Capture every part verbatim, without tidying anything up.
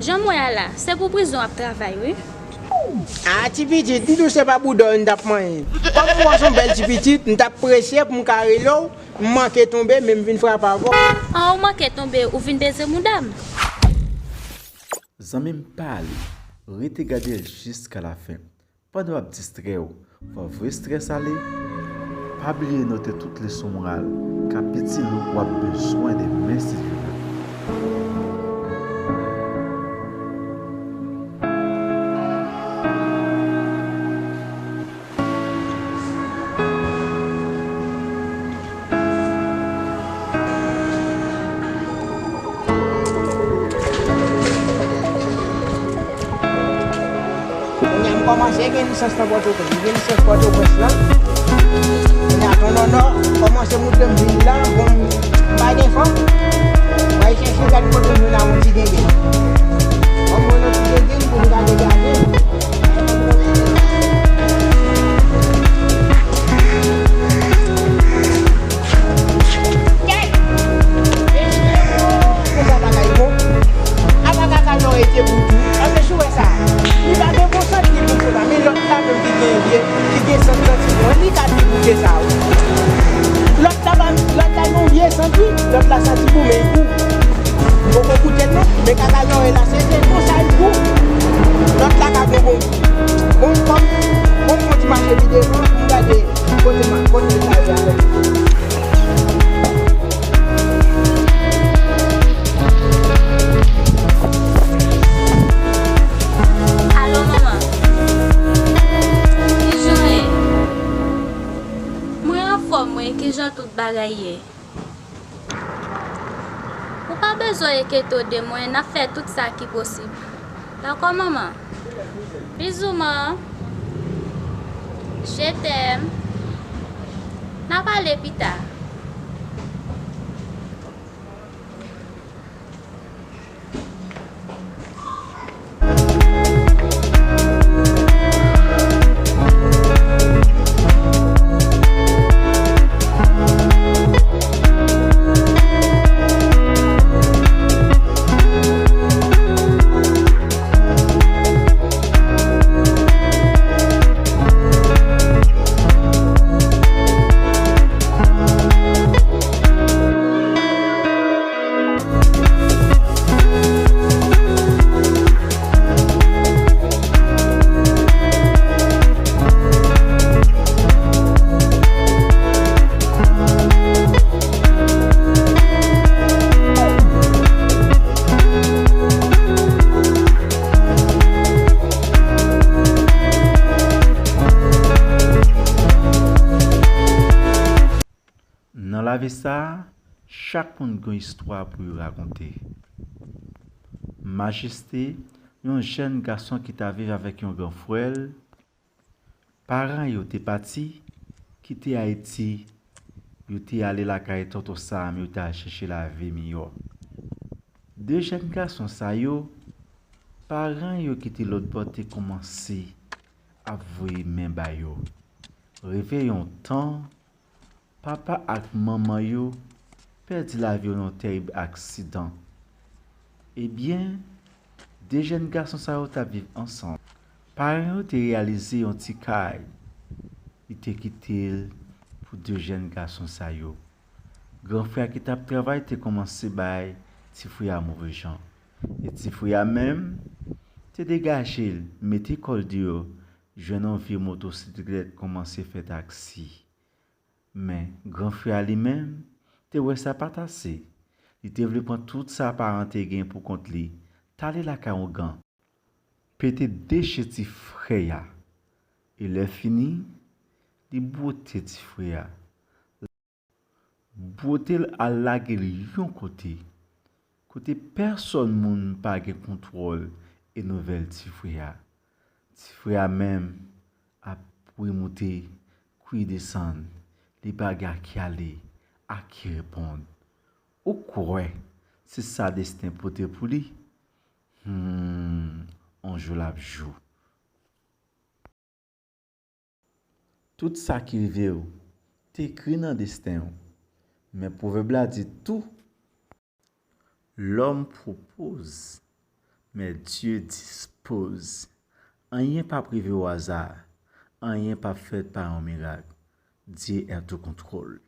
Jan m wè a la, se pou prizon w ap travay, wi. A, ti pitit, m di w se pa bouda w n t ap manyen. Kòm m wè w se yon bèl ti pitit, m t ap presye pou m ka rele w, m manke tonbe, men m vin frape avè w. An, ou manke tonbe, ou vin peze mouda m. Zanmi m, pa ale, rete gade l jiska lafen. Pandan w ap distrè w, fò w voye strès ale. Pa bliye note tout leson moral k ap itil ou w ap bezwen demen, si Dye vle. Kounye a m kòmanse gen lisans nan Pòtoprens. M gen lisans Pòtoprens lan. Kounye a Ton Nònò kòmanse moutre m vil la. Bon, m pa gen fanm. M al chèche gad kote m vin la, yon ti genge. Bon, mwen yon ti genge pou m ka degaje. Konsa bagay bon. Apa kaka nò rete pou tou. Ann, men si w wè sa. Li pa gen bon santi pou konsa. Men lòt la menm ki gen vye, ki gen sant santi bon, li ka pi gou ke sa, wi. Lòt la pa, lòt la gen yon vye sant, wi. Lòt la santi bon, men li gou. Li poko goute l non. Men kaka nò e la, se, se konsa li gou. Lòt la ka gen bon. Bon, kòm, bon, bon ti mache pi devan, pou m gade. Kote ma, kote sa ye avè m? Alo, manman. Kijan w ye? Mwen anfòm, wi. Kijan tout bagay ye? Ou pa bezwen enkyete w de mwen, n ap fè tout sa ki posib. Dakò, manman? Bizou, man. Je t'aime. N a pale pita. Nan lavi sa a, chak moun gen yon istwa pou yo rakonte. Majeste, yon jèn gason ki ta viv avèk yon gran frè l, paran yo te pati, kite Ayiti, yo te ale lakay tonton Sam, yo te al chèche lavi miyò. De jèn gason sa yo, paran yo ki te lòt bò te kòmanse ap voye men ba yo. Rive yon tan, papa ak manman yo pèdi lavi yo nan yon tèrib aksidan. Ebyen, de jèn gason sa yo t ap viv ansanm. Paran yo te reyalize yon ti kay, li te kite l pou de jèn gason sa yo. Gran frè a ki t ap travay te kòmanse bay ti frè a move jan. E ti frè a menm te degaje l, mete kò l deyò, jwenn yon vye motosiklèt, kòmanse fè taksi. Men, gran frè a li menm, te wè sa pa t ase. Li te vle pran tout sa paran te gen pou kont li, t ale lakay ongan, pete deche ti frè a. E lè fini, li bwote ti frè a. Bwote l al lage l yon kote, kote pèsòn moun pa gen kontwòl e nouvèl ti frè a. Ti frè a menm ap kwi moute, kwi desann, li pa gen a ki ale, a ki reponn. Ou kwè se sa desten pote pou li? Hmm, on jou l ap jou. Tout sa ki rive w, te ekri nan desten w. Men pwovèb la di tou, l'homme propose, Mais Dieu dispose. Anyen p ap rive o aza. Anyen p ap fèt pa yon mirak. Dieu est au contrôle.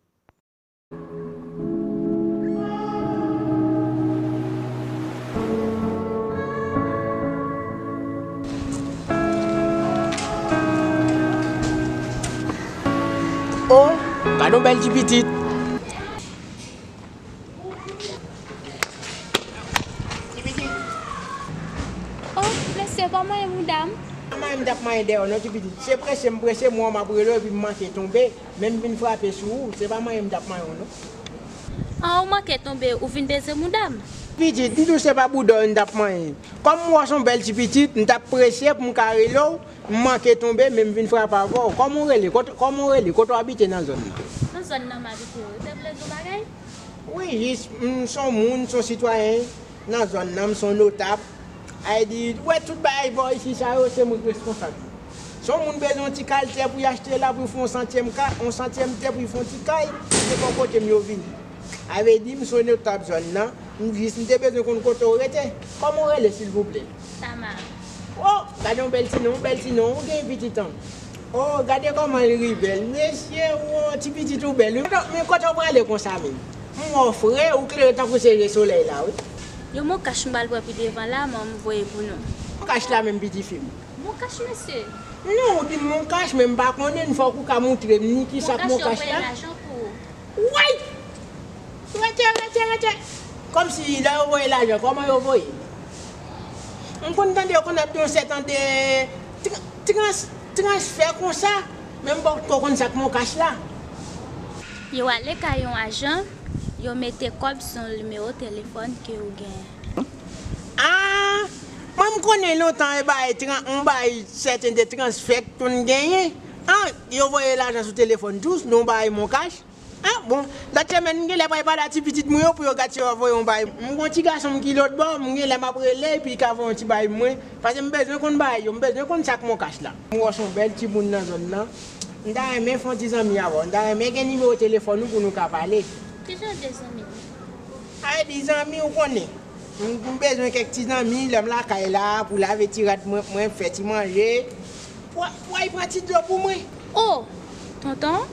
Oh, gade yon bèl ti pitit. Oh, mesye, kòman e mouda m? Manyen m t ap manyen dèyè w non ti pitit. Se prese m prese, m wè w m ap rele w epi m manke tonbe. Men m vin frape sou ou, se pa manyen m t ap manyen w non. An, ou manke tonbe, ou vin peze mouda m. Pitit, m di w se pa bouda w m t ap manyen. Kòm m wè w se yon bèl ti pitit, m t ap prese pou m ka rele w, m manke tonbe, men m vin frape avè w. Kòman w rele? Kot, kòman w rele? Kote w abite nan zòn nan? Nan zòn nan m abite, ou te vle di yon bagay? Wi, jis, m se yon moun, m se yon sitwayen nan zòn nan, m se yon notab. Ay di, ou wè tout bagay bò isi sa yo, se mwen k responsab yo. Si yon moun bezwen yon ti kal tè pou y achte la, pou y fè yon santyèm ka, yon santyèm tè pou y fè yon ti kay, se bò kote m yo vini. A vle di, m se yon notab zòn nan, m jis, m te bezwen konn kote w rete. Kòman w rele, silvouplè? Tama. Oh, gade yon bèl ti non, yon bèl ti non, ou gen pitit an. Oh, gade kòman li bèl. Mesye, oh, ti pitit ou bèl, wi. Men kote w prale konsa menm? M wè w fre, ou klere tankou se je solèy la, wi. Yon mon kach m pral pran pi devan la, mwen m voye pou nou. Mon kach la menm, piti fi m. Mon kach, mesye. Non, ou di m mon kach, men m pa konnen, fòk ou ka montre m ni ki sa k mon kach la. Mon kach yo voye lajan pou ou. Woy! Rete, rete, rete! Kòmsi lè yo voye lajan, kòman yo voye? M konn tande yo konn ap di yon sèten de trans, transfè konsa, men m poko konn sa k mon kach la. Yo ale kay yon ajan, yo mete kòb sou yon nimewo telefòn ke ou genyen. Ah! Mwen m konnen lontan e bay tran, yon bay sèten de transfè k konn genyen. Ah! Yo voye lajan sou telefòn tou, non bay mon kach. Ah bon, lòt semèn m genlè pral pale a ti pitit mwen yo pou yo gad si yo voye yon bay. M gon ti gason m ki lòt bò, m genlè m ap rele epi li ka voye yon ti bay mwen. Paske m bezwen konn bay yo, m bezwen konn sa k mon kach la. M wè w se yon bèl timoun nan zòn nan. M ta renmen fè yon ti zanmi avè w. M ta renmen gen nimewo telefòn ou pou nou ka pale. Kijan de zanmi? Ay di zanmi ou konnen. M bezwen kèk ti zanmi lè m lakay la pou lave ti rad mwen, mwen fè ti manje. Pou, pou al pran ti dlo pou mwen. Oh! Tonton?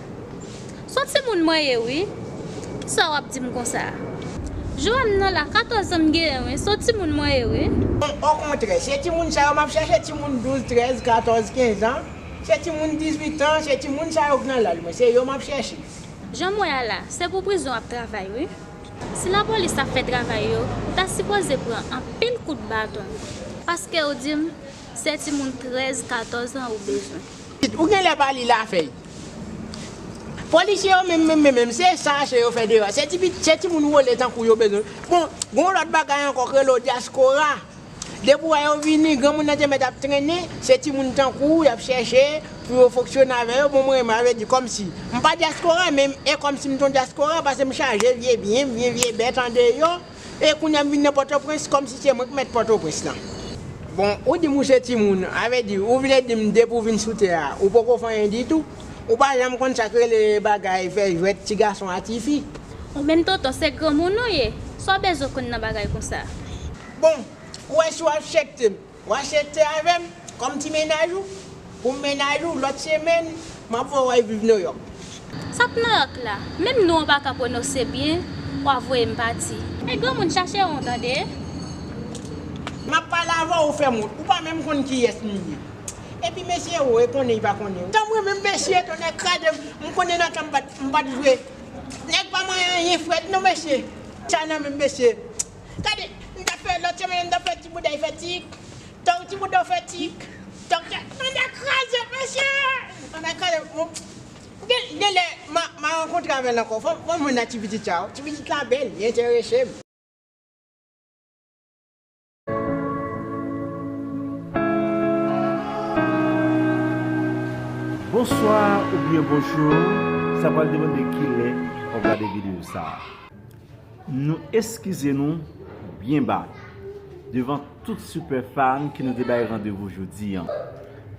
Se yon timoun mwen ye wi. Kisa w ap di m konsa? Joanne nan la, katòz an m genyen wi. Se yon timoun mwen ye wi. Bon, okontrè, se timoun sa yo m ap chèche, timoun douz, trèz, katòz, kenz an. Se timoun dizuit an, se timoun sa yo k nan laj mwen, se yo m ap chèche. Jan m wè a la, se pou prizon w ap travay wi. Si lapolis ap fè travay yo, ou ta sipoze pran anpil kout baton. Paske ou di m, se timoun trèz, katòz an ou bezwen. Ou genlè pa li la fèy. Polisye yo menm, menm, menm, menm, se chache yo fè deyò. Se ti, se timoun wole tankou yo bezwen. Bon, gon lòt bagay ankò k rele w dyaspora. Depi w wè yo vini, granmoun nan te mèt ap trennen, se timoun tankou w y ap chèche pou yo fonksyone avè yo. Bon, mwen, m a vle di kòmsi m pa dyaspora, men e kòmsi m t on dyaspora, paske m chaje vye byen, vye, vye bèt andeyò. E kounye a m vin nan Pòtoprens, kòmsi se mwen k mèt Pòtoprens lan. Bon, ou di m ou se timoun, a vle di, ou vle di m depi w vin sou tè a, ou poko fè anyen ditou? Ou pa janm konn sa k rele bagay fè jwèt ti gason a tifi? Ou menm tonton, se granmoun ou ye. Sa w bezwen konn nan bagay konsa? Bon, ou wè si w aksepte m, w aksepte avè m kòm ti mennaj ou? Pou m mennaj ou, lòt semèn, m ap voye w al viv Nouyòk. Sa k Nouyòk la? Menm non an w pa ka pwononse byen, w a voye m pati. E granmoun chache yon tande. M ap pale avè w, ou fè m wont. Ou pa menm konn kiyès m ye. Epi mesye, ou e konnen, li pa konnen. Tan m renmen m mesye, tonnè kraze m, m konnen nan tan m pa t, m pa t jwe. Nèg pa manyen anyen frèt non mesye. Sa nan menm mesye. Gade, m t ap fè lòt semèn, m t ap fè ti bouda, li fè tik. Tòg ti bouda w fè tik. Tòg tè. Tonnè kraze, mesye! Tonnè kraze. Bon, gen, genlè, m a, m a rankontre avè l ankò. Fò, fò m jwenn ak ti pitit sa. Ti pitit la bèl, li enterese m. Bonswa oubyen bonjou, sa pral depann de kilè w ap gade videyo sa a. Nou eskize nou byen ba devan tout sipè fan ki nou te bay randevou jodi an,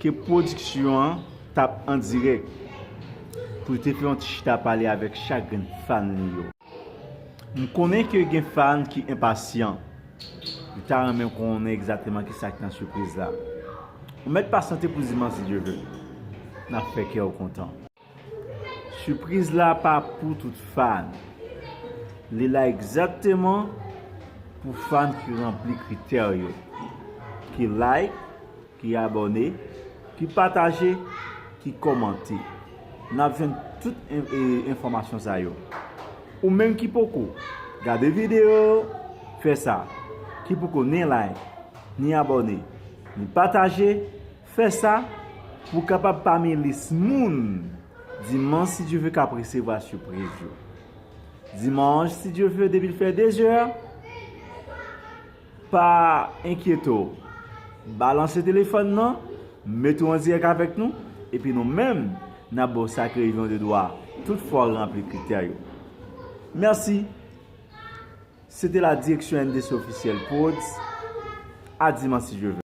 ke pwodiksyon an t ap an dirèk pou l te fè yon ti chita pale avèk chak grenn fan li yo. M konnen ke gen fan ki enpasyan, Ou ta renmen konnen egzakteman kisa ki nan sipriz la? Ou mèt pasyante pou dimanch, si Dye vle. N ap fè kè w kontan. Sipriz la pa pou tout fan. Li la egzakteman pou fan ki ranpli kritè yo, ki like, ki abòne, ki pataje, ki kòmante. N ap jwenn tout en- e- enfòmasyon sa yo. Ou menm ki poko gade videyo, fè sa. Ki poko ni like, ni abòne, ni pataje, fè sa pou w kapab pami lis moun dimanch, si Dye vle, k ap resevwa sipriz yo. Dimanch, si Dye vle, depi l fè dezè, pa enkyete w. Balanse telefòn nan, mete w an dirèk avèk nou, epi nou menm, n ap ba w sa ki revyen w de dwa, toutfwa w ranpli kritè yo. Mèsi. Se te la direksyon N D C Officiel Prodz. A dimanch, si Dye vle.